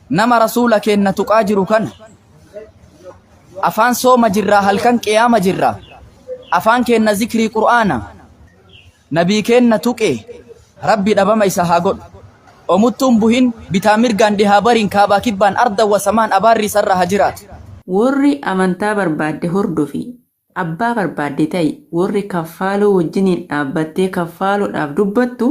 Nama Rasuula keenna tuqaa jiru kana afaan sooma jirraa, halkan qiyaama jirra, afaan keenna zikrii Qur'aana. Nabii keenna tuqe Rabbi dhabama isa haa godhu. Omuttuun buhin bitaa mirgaan, dhihaa bariin, kaabaa kibbaan, ardan wa samaan abaarri isarra haa jiraatu. Worri amantaa barbaadde hordofi, abbaa barbaadde ta'i, worri Kaffaaloo wajjiniin dhaabbattee Kaffaaloodhaaf dubbattu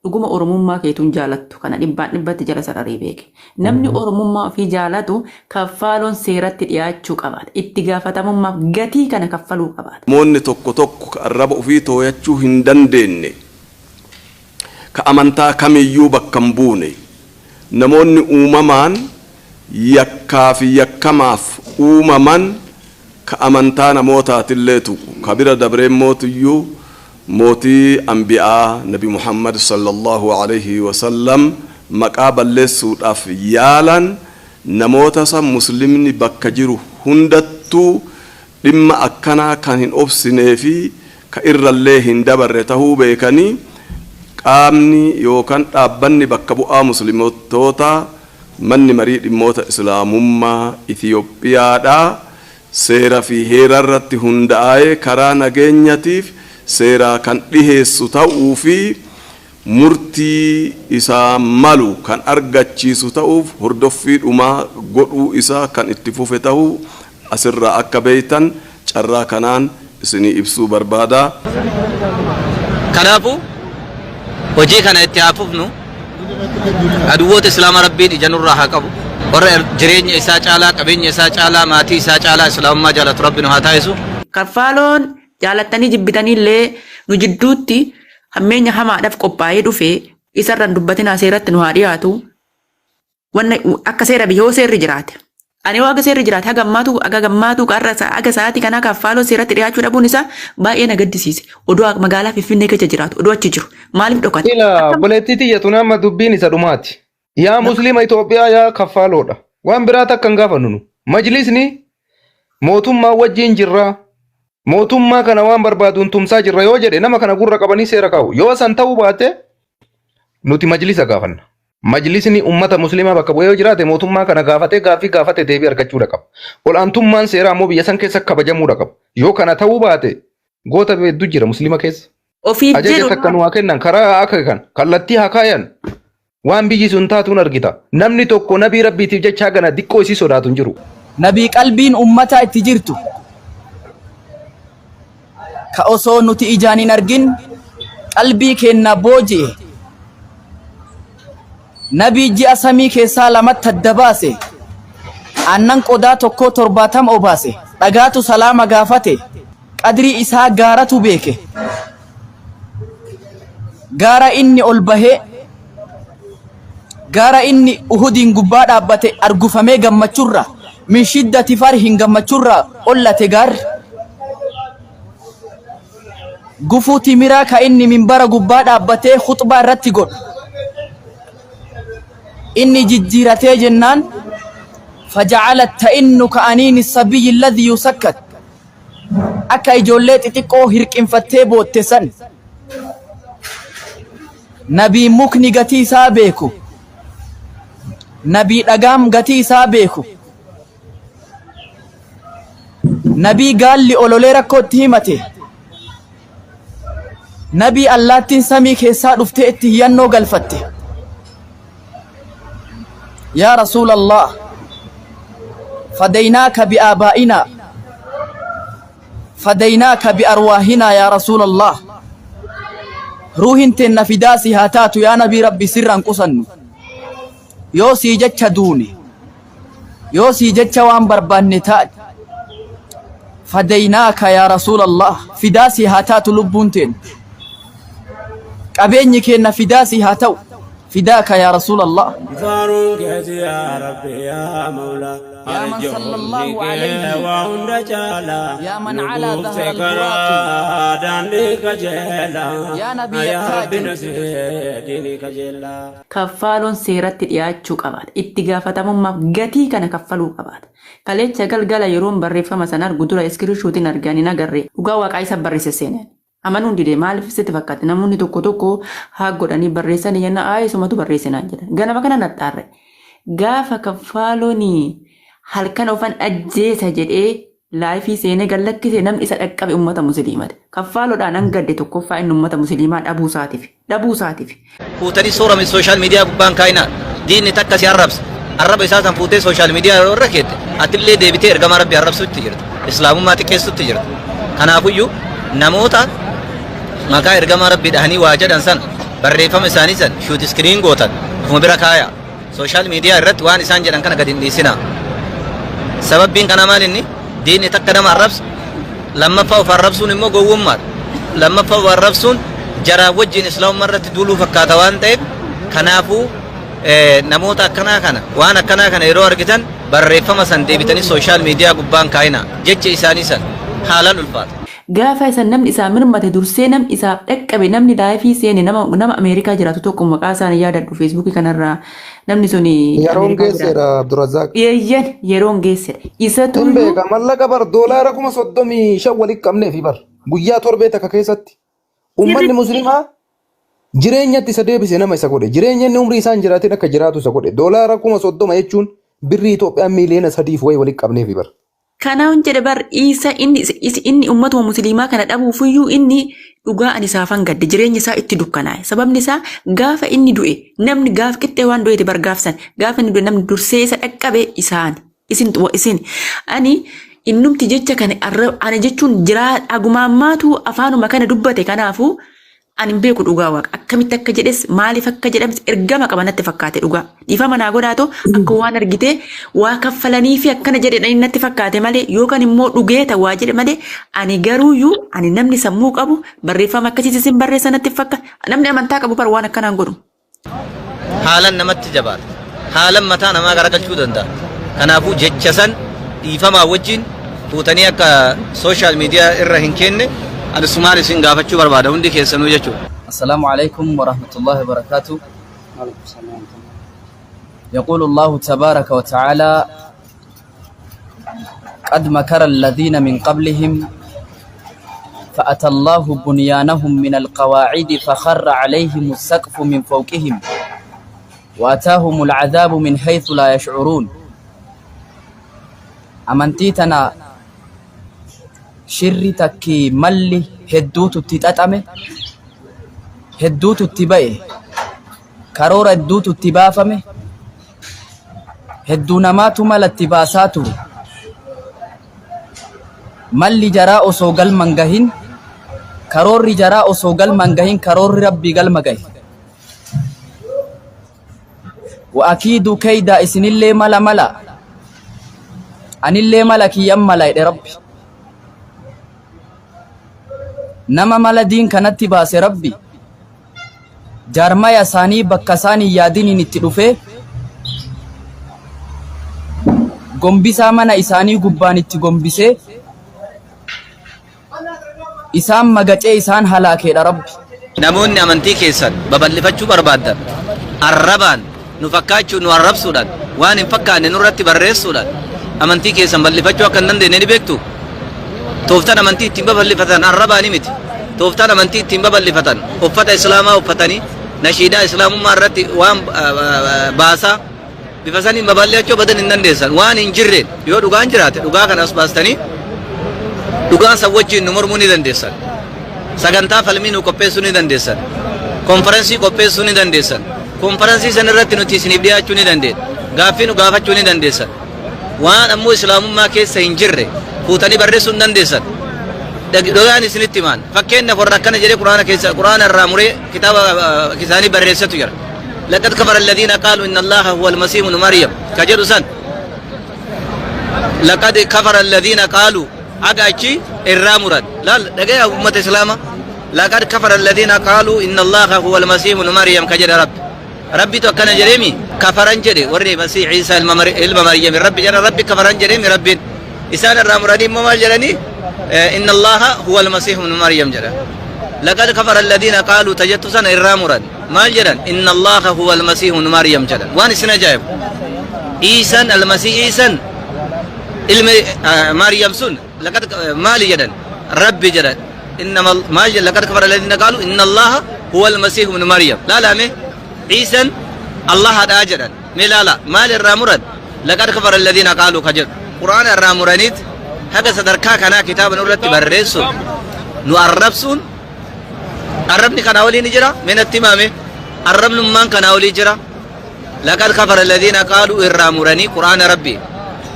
dhuguma Oromummaa keetuu hin jaalattu. Kana dhibbaan dhibbatti jala sararii beeki. Namni Oromummaa ofii jaalatu Kaffaaloon seeratti dhiyaachuu qabaata. Itti gaafatamummaaf gatii kana kaffaluu qabaata. Namoonni tokko tokko ka arraba ufii tooyachuu hin dandeenne, ka amantaa kamiiyyuu bakka hin buune, namoonni uumamaan yakkaa fi yakkamaaf uumaman ka amantaa namootaatillee tuqu, ka bira dabree mootuyyuu mootii anbi'aa Nabi Muhammad sallallaahu aleyhi wa sallam maqaa balleessuudhaaf yaalan, namoota san Muslimni bakka jiru hundattuu dhimma akkanaa kan hin obsinee fi ka irrallee hin dabarre tahuu beekanii, qaamni yookaan dhaabbanni bakka bu'aa Muslimtootaa Manni Marii Dhimmoota Islaamummaa Itiyoophiyaadhaa seera fi heerarratti hunda'aee karaa nageenyatiif seeraa kan dhiheessu ta'uu fi murtii isaa malu kan argachiisu ta'uuf hordoffii dhumaa godhuu isaa kan itti fufe ta'uu asirraa akka beektan carraa kanaan isinii ibsuu barbaada. Kanaafuu hojii kana itti haa fufnu. Aduwwoota Islaama Rabbiin ija nurraa haa qabu. Warra jireenya isaa caalaa, qabeenya isaa caalaa, maatii isaa caalaa Islaamummaa jaalatu Rabbi nu haa taasisu. Kaffaaloon jaalattanii jibbitanii illee nu jidduutti hammeenya hamaadhaaf qophaa'ee dhufe, isarra hin dubbatinaa, seeratti nu haa dhiyaatu. Wanna akka seera biyya yoo seerri jiraate. Ani yoo haga seerri jiraate haga ammaatu haga gammaatu qarra haga sa'aatii kanaa Kaffaaloo seeratti dhiyaachuu dhabuun isaa baay'ee na gaddisiise. Odoo magaalaa Finfinnee keessa jiraatu, odoo achi jiru, maaliif dhokate? Ila Akkam obboleettii tiyya, tun amma dubbiin isa dhumaati. Yaa Muslima Itoophiyaa, yaa Kaffaaloodha. Waan biraa takka hin gaafannu nu. Majlisni mootummaa wajjin jirra. Mootummaa kana waan barbaaduun tumsaa jirra yoo jedhe, nama kana gurra qabanii seera kaa'u. Yoo san ta'uu baate, nuti majlisa gaafanna. Majlisni ummata Muslimaa bakka bu'ee yoo jiraate, mootummaa kana gaafatee, gaaffii gaafate deebii argachuudha qaba. Ol'aantummaan seeraa ammoo biyya san keessa kabajamuudha qaba. Yoo kana ta'uu baate, goota hedduu jira Muslima keessa. Ofiif Ajaja jedhu takka nu haa kennan, karaa akka kan kallattii haa kaayan, waan biyyi sun taatuun argita. Namni tokko nabii Rabbiitiif jecha hagana diqqoo isii sodaatu hin jiru. Nabii qalbiin ummataa itti jirtu, ka osoo nuti ijaan hin argin qalbii keenna booji'e, nabii ji'a samii keessaa lamatti adda baase, aannan qodaa tokkoo 70 obaase, dhagaatu salaama gaafate, qadrii isaa gaaratu beeke, gaara inni ol bahee, gaara inni Uhudiin gubbaa dhaabbate argufamee gammachurra, min shiddati farhin, gammachurra ollate gaarri. Gufuu timiraa ka inni minbara gubbaa dhaabbatee khuxbaa irratti godhu inni jijjiiratee jennaan, faja'alat ta'innu ka'aniini sabiyyi alladhi yusakkat, akka ijoollee xixiqqoo hirqinfattee bootte san. Nabii mukni gatii isaa beeku, nabii dhagaam gatii isaa beeku, nabii gaalli ololee rakkoo itti himate, nabii allaattiin samii keessaa dhuftee itti hiyyannoo galfatte. Yaa Rasuulallah, fadaynaaka bi'aabaa'inaa, fadaynaaka bi'arwaahinaa. Yaa Rasuulallah, ruuhin teenna fidaa si haa taatu. Yaa nabii Rabbi, sirraan qusannu. Yoo sii jecha duune, yoo sii jecha waan barbaanne taate, fadaynaaka yaa Rasuulallah, fidaa si haa taatu lubbuun teenna, qabeenyi keenna fidaa si haa ta'u, fidaaka yaa Rasuulallah. Faaruun keeti yaa Rabbi yaa Mawlaa. Yaa man Arjoomni sallallahu kee alayhi waa hunda caala. Yaa man Nu calaa buufte dhahra al-buraaqi. karaa daandii qajeelaa. Yaa nabiyya Yaa Rabbi taajin. nu seedini qajeelaa. Kaffaaloon seeratti dhiyaachuu qabaata. Itti gaafatamummaaf gatii kana kaffaluu qabaata. Kaleecha galgala yeroon barreeffama sana argu, dura iskiriishuutiin arge, ani hin agarre. Dhugaa Waaqaa isa barreesse seenaan. Amanuun dide. Maaliif sitti fakkaate? Namoonni tokko tokko haa godhanii barreessanii jennaan, "Aa, isumatu barreesse" naan jedhan. Ganama kana naxxaarre. Gaafa Kaffaaloon halkan ofan ajjeesa jedhee live seenee gallakkise, namni isa dhaqqabe uummata musliimaati. Kaffaaloodhaan an gadde tokkoffaa inni uummata musliimaa dhabuu isaatiif. Dhabuu isaatiif. Fuutanii soorame social media gubbaan kaayinaa. Diinni takka si arrabsa. Arraba isaa san fuutee social media yeroo irra keette, atillee deebitee ergamaa Rabbii arrabsutti jirta. Islaamummaa xiqqeessutti jirta. Kanaafuyyuu namoota maqaa ergamaa Rabbii dhahanii waa jedhan san, barreeffama isaanii san shoot screen gootan ofuma bira kaaya. Social media irratti waan isaan jedhan kana gadi hin dhiisinaa. Sababbiin kanaa maal? Inni diinni takka nama arrabsu, lammaffaa of arrabsuun immoo gowwummaadha. Lammaffaa of arrabsuun jaraa wajjin islaamummaa irratti duuluu fakkaata waan ta'eef, kanaafuu namoota akkanaa kana, waan akkanaa kana yeroo argitan, barreeffama san deebitanii social media gubbaan kaayinaa. Jecha isaanii san haalaan ulfaata. Gaafa isan namni isaa mirmate, dursee namni isaaf dhaqqabe, namni live seene, nama Ameerikaa jiraatu tokko, maqaa isaanii yaadadhu Facebookii kanarraa, namni sun Yeroon Ameerikaa jiraatu. Geesseedha, Abdurrazzaaq. Eeyyan, yeroon geessedha. Isatu Hin beeka, mallaqa bar $35,000 walitti qabnee fi bar guyyaa torbee takka keessatti uummanni musliimaa jireenyatti isa deebise, nama isa godhe, jireenya inni umrii isaan jiraatin akka jiraatu isa godhe. $30,000 jechuun birrii Itoophiyaa 3 miiliyoona wayi walitti qabnee fi bar. Kanaaf jedhe bar, isa inni ummatuma musliimaa kana dhabuufiyyuu inni dhugaa ani isaafan gadde, jireenya isaa itti dukkanaa'e. Sababni isaa gaafa inni du'e namni gaaf qixxee waan du'eeti bar. Gaafsan gaafa inni du'e namni dursee isa dhaqqabe isaan, isin ani innumti jecha kana ani jechuun jiraa agumaammaatu afaanuma kana dubbate. Kanaafuu ani hin beeku dhugaa waaqa, akkamitti akka jedhes, maaliif akka jedhames, ergama qaba natti fakkaate. Dhugaa dhiifama naa godhaatoo, akka waan argitee waa kaffalanii fi akkana jedhe natti fakkaate malee, yookaan immoo dhugeeta waa jedhe malee, ani garuuyyuu ani namni sammuu qabu barreeffama akkasiis isin barreessa natti fakkaate. Namni amantaa qabu bar waan akkanaan godhu. Haalan namatti jabaata. Haalan mataa namaa garagalchuu danda'a. Kanaafuu jecha san dhiifamaa wajjin fuutanii akka social media irra hin kenne ani sumaan isin gaafachuu barbaada hundi keessanuu jechuudha. السلام عليكم ورحمة الله وبركاته. يقول الله تبارك وتعالى: قد مكر الذين من قبلهم فأتى الله بنيانهم من القواعد فخر عليهم السقف من فوقهم وأتاهم العذاب من حيث لا يشعرون. Amantii tana shirri takki malli hedduutu itti xaxame, hedduutu itti ba'e, karoora hedduutu itti baafame, hedduu namaatu mala itti baasaa ture. Malli jaraa osoo galman gahin, karoorri jaraa osoo galman gahin, karoorri Rabbii galma gahe. وأكيد كيدا, isinillee mala mala, anillee mala kiyyan mala jedhe Rabbi. Nama mala diin kanatti baase, Rabbi jaarmaya isaanii bakka isaan hin yaadiniin itti dhufee gombisaa mana isaanii gubbaan itti gombisee isaan magacee isaan halaakeedha Rabbi. Namoonni amantii keessan babal'ifachuu barbaaddan arrabaan nu fakkaachuu, nu arrabsuudhaan, waan hin fakkaanne nurratti barreessuudhaan amantii keessan bal'ifachuu akka hin dandeenye ni beektu. Tooftaan amantii ittiin babal'ifatan arrabaani miti. Tooftaan amantii ittiin babal'ifatan uffata islaamaa uffatanii nashiidaa islaamummaa irratti waan baasaa bifa saniin babal'achuu badan hin dandeessan. Waan hin jirreen yoo dhugaan jiraate, dhugaa kana as baastanii dhugaan san wajjin nu mormuu ni dandeessan. Sagantaa falmii nu qopheessuu ni dandeessan. Konferansii qopheessuu ni dandeessan. Konferansii san irratti nuti isiniif dhiyaachuu ni dandeenya. Gaaffii nu gaafachuu ni dandeessan. Waan ammoo islaamummaa keessa hin jirre fuutanii barreessuu hin dandeessan. Dhugaan isinitti himaan. Fakkeenyaaf warra akkana jedhee Quraana keessa, Quraana irraa muree kitaaba isaanii barreessatu jira. لقد كفر الذين قالوا إن الله هو المسيح ابن مريم كجدو سن لقد كفر الذين قالوا أجا الرامرد لا دقيقة أمة إسلام. لقد كفر الذين قالوا إن الله هو المسيح ابن مريم كجد رب ربي تو كان جريمي كفرن جري وري مسيح عيسى ilma مريم ربي جرى ربي كفرن جريمي ربي إسان الرامردين ما جرني إن الله هو المسيح ابن مريم جرى. لقد كفر الذين قالوا تجت سن الرامرد ما جرن إن الله هو المسيح ابن مريم جرى. وان سنة جايب عيسى المسيح عيسى ilma مريم sun لقد مالي جدًا ربي جدًا إنما ما لقد كفر الذين قالوا إن الله هو المسيح ابن مريم. لا لا مي عيسى الله هذا جدًا. Mee ilaala maal irraa muran? Laqad kafara alladhiina qaaluu ka jedhu Qur'aana irraa muraniit haga sadarkaa kanaa kitaaba nurratti barreessuun nu arrabsuun. Arrabni kanaa olii ni jira? Mee natti himaa mee. Arrabnummaan kanaa olii jira? Laqad kafara alladhiina qaaluu irraa muranii Qur'aana Rabbii.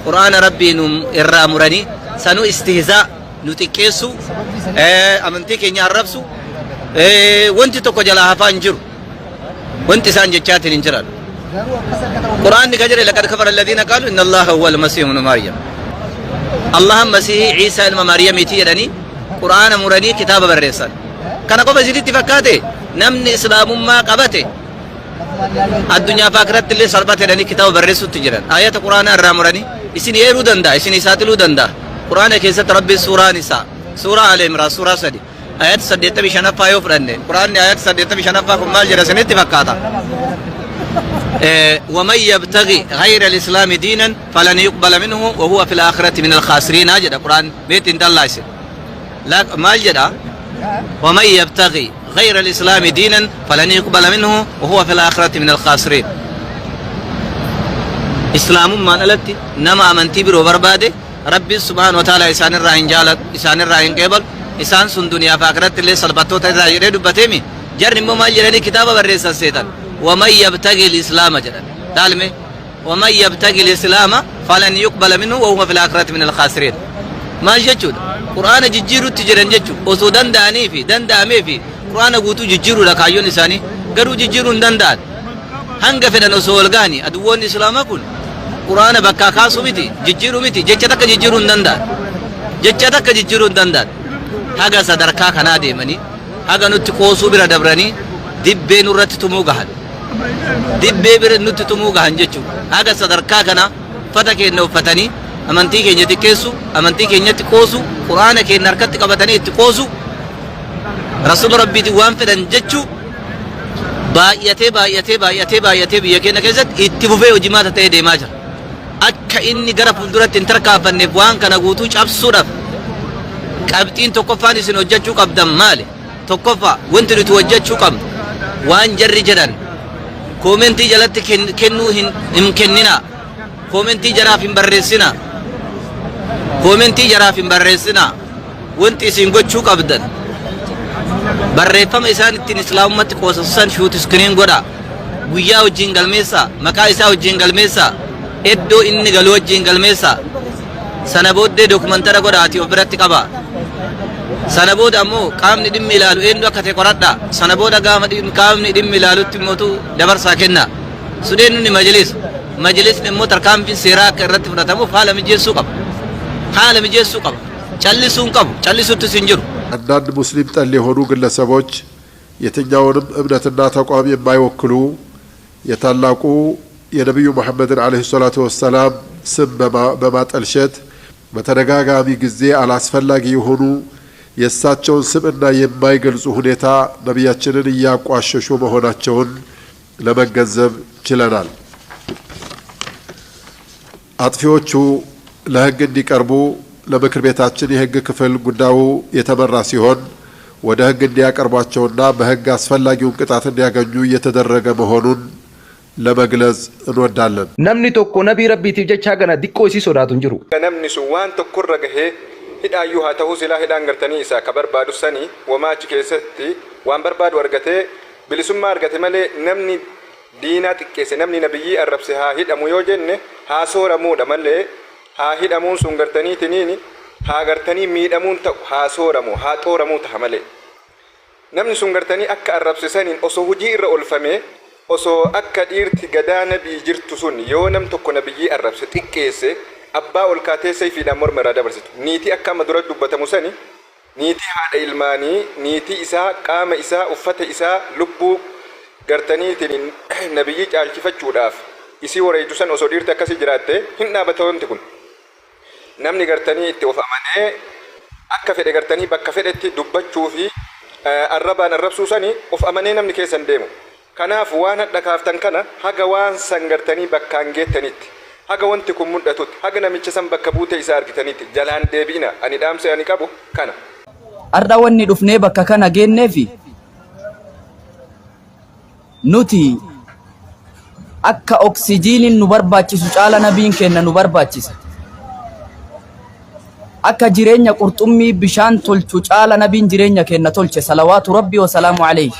Qur'aana Rabbii nu irraa muranii sanuu istihzaa nu xiqqeessuu, amantii keenya arrabsu, wanti tokko jalaa hafaa hin jiru. Wanti isaan jechaatiin hin jiran. Qur'aanni ka jedhe laqad kafara alladhiina qaalu inna Allaha huwa al-masiihu ibnu Maryam. Allahan masiihii Ciisaa ilma Maryamiiti jedhanii Qur'aana muranii kitaaba barreessan. Kana qofa isinitti fakkaate? Namni islaamummaa qabate addunyaa fi akiratti illee salphate jedhanii kitaaba barreessutti jiran. Ayata Qur'aanaa irraa muranii isin eeruu danda'a, isin saaxiluu danda'a. Qur'aana keessatti Rabbiin suuraa Nisaa, suuraa Aali Imraan, suuraa 3 Ayata 85ffaa yoo fudhanne, Qur'aanni ayata 85ffaa kun maal jedha isinitti fakkaata? ومن يبتغي غير الإسلام دينا فلن يقبل منه وهو في الآخرة من الخاسرين jedha Qur'aan. Beetti hin tallaase maal jedha? ومن يبتغي غير الإسلام دينا فلن يقبل منه وهو في الآخرة من الخاسرين. Islaamummaan alatti nama amantii biroo barbaade Rabbiin subhaanahu wa ta'aalaa isaan irraa hin jaalatu, isaan irraa hin qeebalu, isaan sun duniyaa fi aakiratti illee salphattoota irraa jedhee dubbateemi. Jarri immoo maal jedhanii kitaaba barreessan seetan? Waman yabtaghi al-islaama jedhan. Laalme. Waman yabtaghi al-islaama falan yuqbala minhu wa huwa fil aakhirati min al-khaasiriin. Maal jechuudha? Qur'aana jijjiirutti jiran jechuudha. Osoo danda'anii fi danda'amee fi Qur'aana guutuu jijjiiruudha kaayyoon isaanii. Garuu jijjiiruu hin danda'an. Hanga fedhan osoo wal gahanii aduwwoonni Islaamaa kun Qur'aana bakkaa kaasuu miti, jijjiiruu miti, jecha takka jijjiiruu hin danda'an. Jecha takka jijjiiruu hin danda'an. Haga sadarkaa kanaa deemanii, haga nutti qoosuu bira dabranii dibbee nurratti tumuu gahan. Dibbee bira nutti tumuu gahan jechuudha. Haga sadarkaa kanaa uffata keenya uffatanii amantii keenya xiqqeessuu, amantii keenyatti qoosuu, Qur'aana keenya harkatti qabatanii itti qoosuu, Rasuula Rabbiitiin waan fedhan jechuu baay'atee baay'atee baay'atee baay'atee biyya keenya keessatti itti fufee hojimaata ta'ee deemaa jira. Akka inni gara fuulduratti hin tarkaanfanneef waan kana guutuu cabsuudhaaf qabxiin tokkoffaan isin hojjechuu qabdan maali? Tokkoffaa, wanti nuti hojjechuu qabnu waan jarri jedhan koomentii jalatti kennuu hin kenninaa. Koomentii jaraaf hin barreessinaa. Koomentii jaraaf hin barreessinaa. Wanti isin gochuu qabdan barreeffama isaan ittiin islaamummatti qoosan san shuut iskiriin godhaa. Guyyaa wajjin galmeessaa, maqaa isaa wajjin galmeessaa, iddoo inni galu wajjin galmeessaa. Sana booddee dokumantara godhaatii of biratti qabaa. Sana booda ammoo qaamni dhimmi ilaalu eenyu akka ta'e qoradhaa. Sana booda gaafa qaamni dhimmi ilaalutti immootu dabarsaa kennaa. Sun eenyuun majlisa. Majlisni immoo tarkaanfiin seeraa akka irratti fudhatamuuf haala mijeessuu qaba. Haala mijeessuu qaba. Callisuu hin qabu. Callisuuttis hin jiru. አንዳንድ ሙስሊም ጠል የሆኑ ግለሰቦች የትኛውንም እምነትና ተቋም የማይወክሉ የታላቁ የነቢዩ መሐመድን ዓለይሂ ሰላቱ ወሰላም ስም በማጠልሸት በተደጋጋሚ ጊዜ አላስፈላጊ የሆኑ የእሳቸውን ስብዕና የማይገልጹ ሁኔታ ነቢያችንን እያቋሸሹ መሆናቸውን ለመገንዘብ ችለናል። አጥፊዎቹ ለሕግ እንዲቀርቡ ለምክር ቤታችን የሕግ ክፍል ጉዳዩ የተመራ ሲሆን ወደ ሕግ እንዲያቀርቧቸውና በሕግ አስፈላጊውን ቅጣት እንዲያገኙ እየተደረገ መሆኑን ለመግለጽ እንወዳለን። Namni tokko nabii Rabbiitiif jecha hagana diqqoo isii sodaatu hin jiru. Namni sun waan tokkorra gahee hidhaayyuu haa ta'uu, silaa hidhaan gartanii isaa ka barbaadu sanii wamaa achi keessatti waan barbaadu argatee bilisummaa argate malee, namni diinaa xiqqeesse, namni nabiyyii arrabse haa hidhamu yoo jenne, haa sooramuudha malee haa hidhamuun sun gartaniitiniin haa gartanii miidhamuun ta'u, haa sooramu, haa xooramuu taha malee. Namni sun gartanii akka arrabse saniin osoo hujii irra olfamee, osoo akka dhiirti gadaa nabii jirtu sun yoo nam tokko nabiyyii arrabse, xiqqeesse, abbaa ol kaatee sayfiidhaan morma irraa dabarsitu, niitii akka amma dura dubbatamu sani niitii haadha ilmaanii, niitii isaa, qaama isaa, uffata isaa, lubbuu gartaniitiin nabiyyii caalchifachuudhaaf isii wareeytu san osoo dhiirti akkasii jiraatte hin dhaabata wanti kun. Namni gartanii itti of amanee akka fedhe gartanii bakka fedhetti dubbachuu fi arrabaan arrabsuu sani of amanee namni keessa hin deemu. Kanaaf waan hadha kaaftan kana haga waan san gartanii bakkaan geettanitti, haga wanti kun mul'atutti, haga namicha san bakka buutee isaa argitanitti jalaan deebi'ina. Ani dhaamsa ani qabu kana. Har'a wanni dhufnee bakka kana geenneefi nuti Akka oksijiiniin nu barbaachisu caala nabiin keenna nu barbaachisa. Akka jireenya qurxummii bishaan tolchu caala nabiin jireenya keenna tolche salawaatu rabbi wa salaamu alayhi.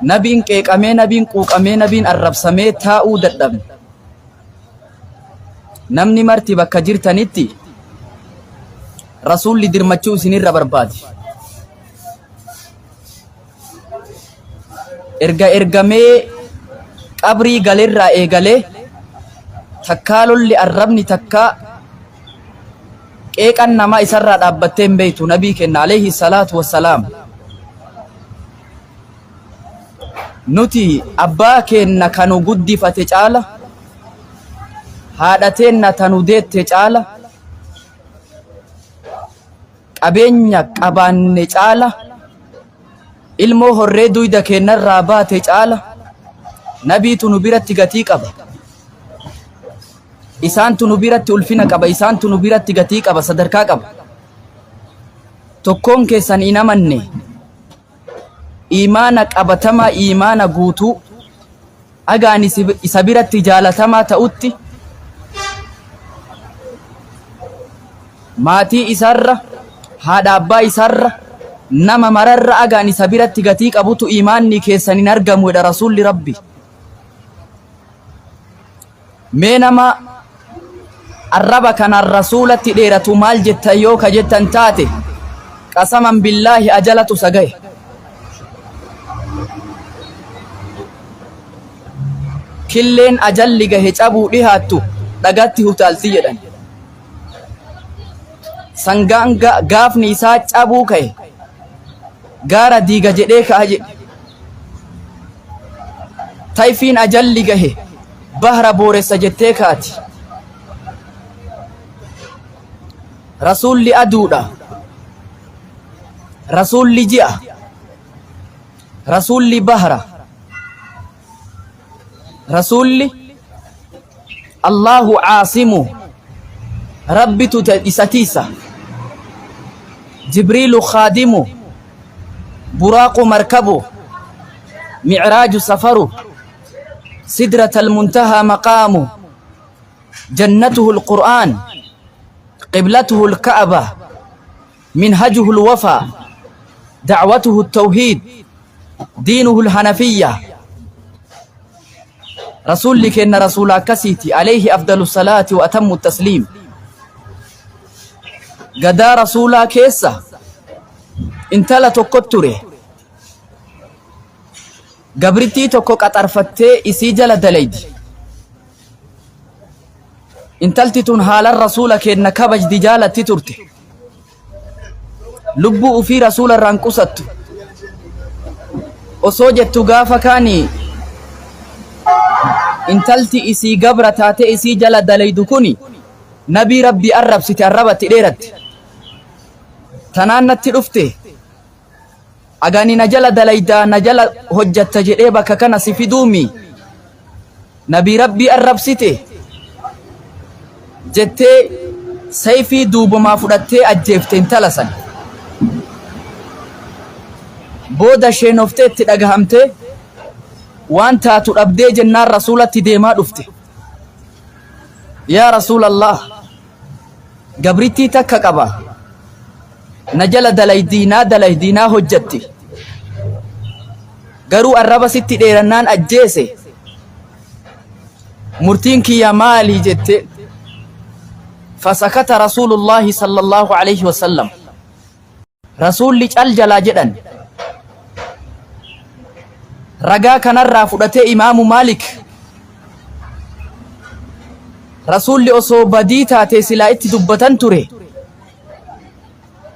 Nabiin qeeqamee, nabiin quuqamee, nabiin arrabsamee taa'uu dadhabne. Namni marti bakka jirtanitti rasuulli dirmachuu isinirra barbaade. Erga ergamee qabrii galerraa eegalee takkaa lolli arrabni takkaa qeeqan namaa isarraa dhaabbattee hin beektu nabii kenna alayhi salaatu wassalaam. Nuti abbaa keenna kanu guddifate caala haadha teenna tanu deette caala qabeenya qabaanne caala ilmoo horree duyda keennarraa baate caala nabiitu nu biratti gatii qaba. Isaantu nu biratti ulfina qaba. Isaantu nu biratti gatii qaba. Sadarkaa qaba. Tokkoon keessan hin amanne iimaana qabatamaa iimaana guutuu agaan isa biratti jaalatamaa ta'utti maatii isarra haadha abbaa isarra nama mararra agaan isa biratti gatii qabutu iimaanni keessan hin argamu jedha rasuulli rabbi. Mee nama arraba kanaan rasuulatti dheeratu maal jettan yoo ka jettan taate qasaman billaahi ajalatu isa gahe. Killeen ajalli gahe cabuu dhihaattu dhagaatti hutaalti jedhan. Sangaan gaafni isaa cabuu ka'e gaara diiga jedhee ka'a jedhe. Tayfiin ajalli gahe bahra booressa jettee kaati. Rasuulli aduudha. Rasuulli ji'a. Rasuulli bahra. Rasuulli Allahu caasimu Rabbitu isa tiisa. Jibriilu khaadimu Buraaqu markabu Micraaju safaru Sidrata almuntahaa maqaamu Jannatuhu alqur'aan Qiblatuhu alka'aba Minhajuhu alwafaa Da'watuhu altawhiid Diinuhu alhanafiyya Rasuulli keenna rasuula akkasiiti alayhi afdalu salaati wa atammu tasliim. Gadaa rasuulaa keessa intala tokko ture. Gabrittii tokko qaxarfattee isii jala dalaydi. Intalti tun haalan rasuula keenna kabajdi jaalatti turte. Lubbuu ufii rasuula irraan qusattu. Osoo jettu gaafa kaani intalti isii gabra taatee isii jala dalaydu kuni nabii rabbii arrabsite arrabatti dheeratte. Tanaan natti dhufte agani na jala dalaydaa na jala hojjatta jedhee bakka kana si fiduumi nabii rabbii arrabsite jettee sayfii duubamaa fudhattee ajjeefte intala san. Booda sheenoftee itti dhagahamtee waan taatu dhabdee jennaan rasuulatti deemaa dhufte. Yaa rasuulallah gabrittii takka qaba na jala dalaydii naa dalaydii naa hojjatti garuu arraba sitti dheerannaan ajjeese murtiin kiyya maali jette. Fasakata rasuulullaahi sallallahu alayhi wasallam rasuulli cal jalaa jedhan. Ragaa kanarraa fudhatee imaamu Maalik rasuulli osoo badii taate silaa itti dubbatan ture.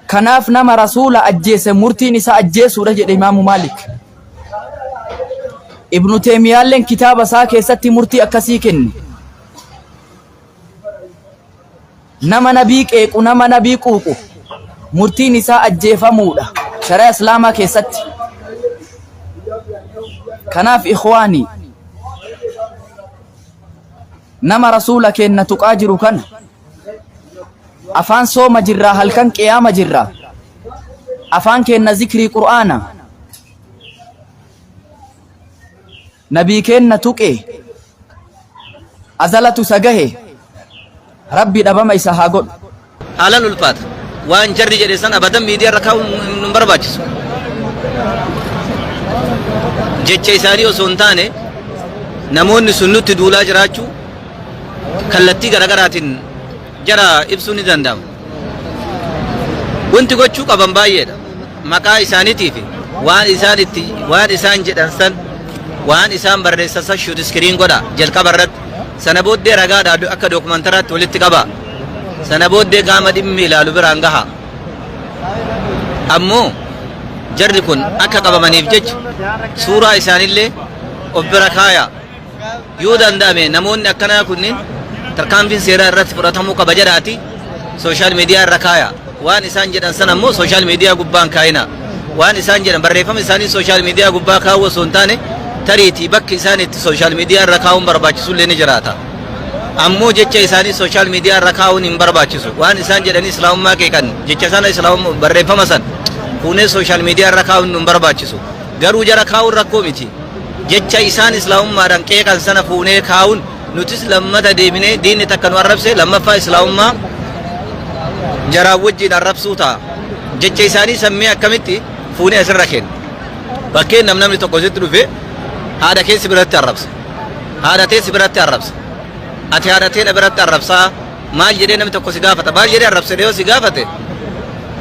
Kanaaf nama rasuula ajjeese murtiin isaa ajjeesuudha jedhe imaamu Maalik. Ibnu Teemiyaalleen kitaaba isaa keessatti murtii akkasii kenne. Nama nabii qeequ nama nabii quuqu murtiin isaa ajjeefamuudha shari'a islaamaa keessatti. Kanaaf ikhwaanii nama rasuula keenna tuqaa jiru kana afaan sooma jirraa halkan qiyaama jirraa afaan keenna zikrii qur'aana. Nabii keenna tuqe azalatu isa gahe Rabbi dhabama isa haa godhu. Haalan ulfaata. Waan jarri jedhe san abadan miidiyaa irra kaa'uun nun barbaachisu. Jecha isaanii osoo hin taane namoonni sun nutti duulaa jiraachuu kallattii garaagaraatiin jara ibsuun ni danda'ama. Wanti gochuu qaban baay'eedha. Maqaa isaaniitii fi waan isaan itti waan isaan jedhan san waan isaan barreessan san shoot screen godha jalqaba irratti. Sana booddee ragaadhaa akka dookumantaraatti walitti qabaa. Sana booddee qaama dhimmi ilaalu biraan gaha. Ammoo jarri kun akka qabamaniif jecha suuraa isaanillee of bira kaayaa. Yoo danda'ame namoonni akkanaa kunniin tarkaanfiin seeraa irratti fudhatamuu qaba jedhaati social media irra kaaya. Waan isaan jedhan sana immoo social media gubbaa hin kaayinaa. Waan isaan jedhan barreeffama isaanii social media gubbaa kaa'uu osoo hin taane tariitii bakki isaan itti social media irra kaa'uun barbaachisu illee ni jiraata. Ammoo jecha isaanii social media irra kaa'uun hin barbaachisu. Waan isaan jedhanii islaamummaa qeeqan jecha sana islaamummaa barreeffama san fuunee social media irra kaa'uun nu hin barbaachisu. Garuu jara kaa'uun rakkoo miti. Jecha isaan Islaamummaadhaan qeeqan sana fuunee kaa'uun nutis lammata deebinee diinni takka nu arrabse lammaffaa Islaamummaa jaraan wajjin arrabsuu ta'a. Jecha isaanii sammee akkamitti fuunee asirra kenna. Fakkeenyaaf namni tokko sitti dhufe haadha kee si biratti arrabsa. Haadha tee si biratti arrabsa. Ati haadha tee na biratti arrabsaa maal jedhee namni tokko si gaafata. Maal jedhee arrabse yoo si gaafate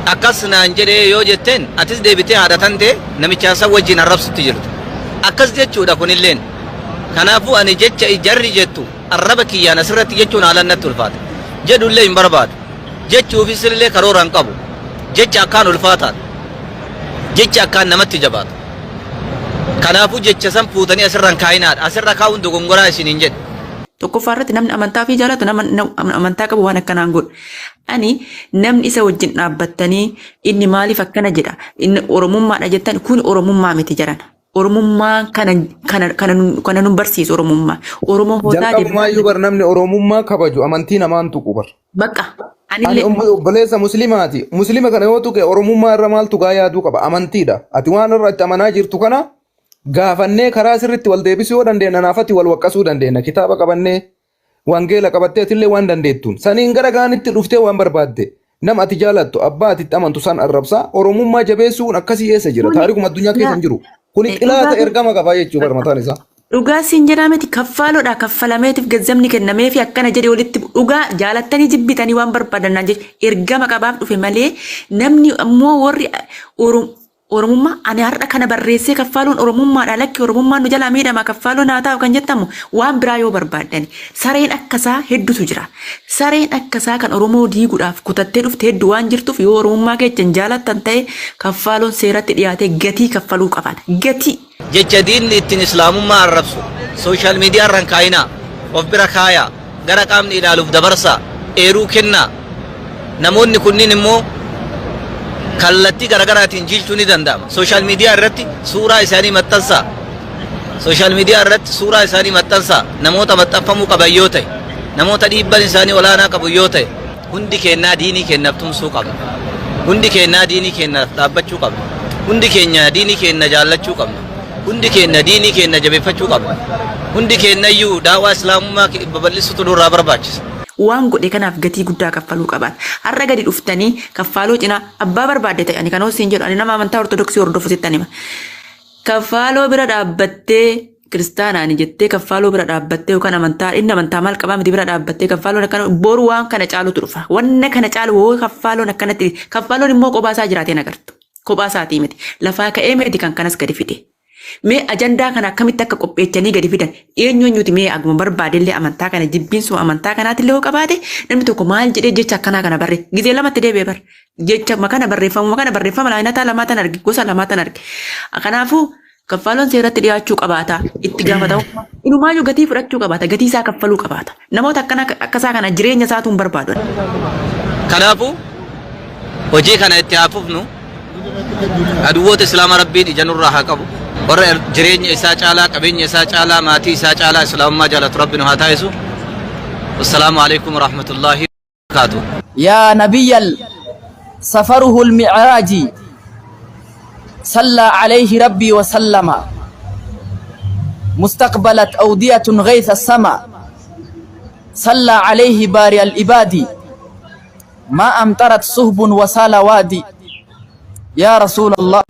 Akkas naan jedhee yoo jetteen atis deebitee haadha tantee namichaa san wajjiin arrabsutti jirta. Akkas jechuudha kunilleen. Kanaafuu ani jecha jarri jettu arraba kiyyaan asirratti jechuun haalaan natti ulfaata. Jedhullee hin barbaadu. Jechuufis illee karoora hin qabu. Jecha akkaan ulfaataadha. Jecha akkaan namatti jabaatu. Kanaafuu jecha san fuutanii asirra hin kaa'inaadha. Asirra kaa'uun dogongoraa isiniin jedhe. Tokkoffaa irratti namni amantaa ofii jaalatu nama amantaa qabu waan akkanaa hin godhu. Ani namni isa wajjin dhaabbattanii inni maaliif akkana jedha inni oromummaadha jettan kun oromummaa miti jarana. Oromummaa kana kana kana nu kana nu barsiisu oromummaa. Oromoo hoo taate Jalqabumaayyuu bar namni Oromummaa kabaju amantii namaan tuqu bar. bakka Ani anillee obboleessa musliimaati. Muslima kana yoo tuqe Oromummaa irra maaltu gaa yaaduu qaba amantiidha. Ati waan irra itti amanaa jirtu kana gaafannee karaa sirriitti wal deebisuu yoo dandeenya naafatti wal waqqasuu dandeenya. Kitaaba qabannee Wangeela qabattee atillee waan dandeettuun. Saniin gara gaanitti dhuftee waan barbaadde. Nama ati jaalattu, abbaa ati itti amantu san arrabsaa. Oromummaa jabeessuun akkasii eessa jira? Kuni Taarikuma addunyaa keessa yaa hin jiru. Kuni dhugaa xilaata ergama qabaa jechuu bar mataan isaa. Dhugaa siin jedhaa miti kaffaaloodha kaffalameetiif gazzabni kennameefi akkana jedhe walitti dhugaa jaalattanii jibbitanii waan barbaadan naan jecha ergama qabaaf dhufe malee namni ammoo warri Oromummaa ani har'a kana barreessee kaffaaloon Oromummaadha lakki Oromummaan nu jalaa miidhama kaffaaloon haa taa'u kan jettamu waan biraa yoo barbaaddani sareen akka isaa heddutu jira sareen akka isaa kan Oromoo diiguudhaaf kutattee dhufte heddu waan jirtuuf yoo Oromummaa keechan jaalattan ta'e kaffaaloon seeratti dhiyaatee gatii kaffaluu qabaata gatii. Jecha diinni ittiin islaamummaa arrabsu social media irra hin kaayinaa, of bira kaayaa, gara qaamni ilaaluuf dabarsaa, eeruu kennaa. Namoonni kunniin immoo kallattii garagaraatiin jiilchuu ni danda'ama. Social media irratti suuraa isaanii maxxansaa. Social media irratti suuraa isaanii maxxansaa. Namoota maxxanfamuu qaban yoo ta'e, namoota dhiibban isaanii olaanaa qabu yoo ta'e, Hundi keennaa diinii keennaaf tumsuu qabna. Hundi keennaa diinii keennaaf dhaabbachuu qabna. Hundi keenya diinii keenna jaallachuu qabna. Hundi keenna diinii keenna jabeeffachuu qabna. Hundi keennayyuu da'waa Islaamummaa babal'isuutu nurraa barbaachisa. Waan godhe kanaaf gatii guddaa kaffaluu qabaata. Har'a gadi dhuftanii kaffaaloo cinaa abbaa barbaadde ta'i ani kan siin jedhu ani nama amantaa Ortodoksii hordofu sittan hima. Kaffaaloo bira dhaabbattee kiristaanaani jettee kaffaaloo bira dhaabbattee yookaan amantaa inni amantaa maal qabaa miti bira dhaabbattee kaffaaloon akkana boru waan kana caalutu dhufa. Wanna kana caalu hoo kaffaaloon akkanatti kaffaaloon immoo kophaa isaa jiraatee hin agartu. Kophaa isaatii miti. Lafaa ka'ee miti kan kanas gadi fide. Mee ajandaa kana akkamitti akka qopheechanii gadi fidan eenyu eenyuti mee aguma barbaadellee amantaa kana jibbiinsuma amantaa kanaatillee hoo qabaate namni tokko maal jedhee jecha akkanaa kana barree gizee lamatti deebi'e bar jecha kana barreeffamuma kana barreeffama laayinataa lamaa tan arge gosa lamaa tan arge kanaafuu Kaffaaloon seeratti dhiyaachuu qabaata. Itti gaafatamummaa. Inumaayyuu gatii fudhachuu qabaata. Gatii isaa kaffaluu qabaata. Namoota akkana akka isaa kana jireenya isaatu hin barbaadu. Kanaafuu hojii kana itti haa fufnu. Aduwwoota Islaama Rabbiin ija nurraa haa qabu. Warra jireenya isaa caalaa, qabeenya isaa caalaa, maatii isaa caalaa Islaamummaa jaalatu Rabbi nu haa taasisu. Wassalaamu alaikum warahmatullaahi wabarakaatuh. Yaa nabiyyal safaruhul mi'raaji sallaa alayhi rabbii wa sallama. Mustaqbalat awdiyatun ghaytha sama. Sallaa alayhi baari al-ibaadi. Maa amxarat suhbun wasaala waadi. Yaa Rasuulallah.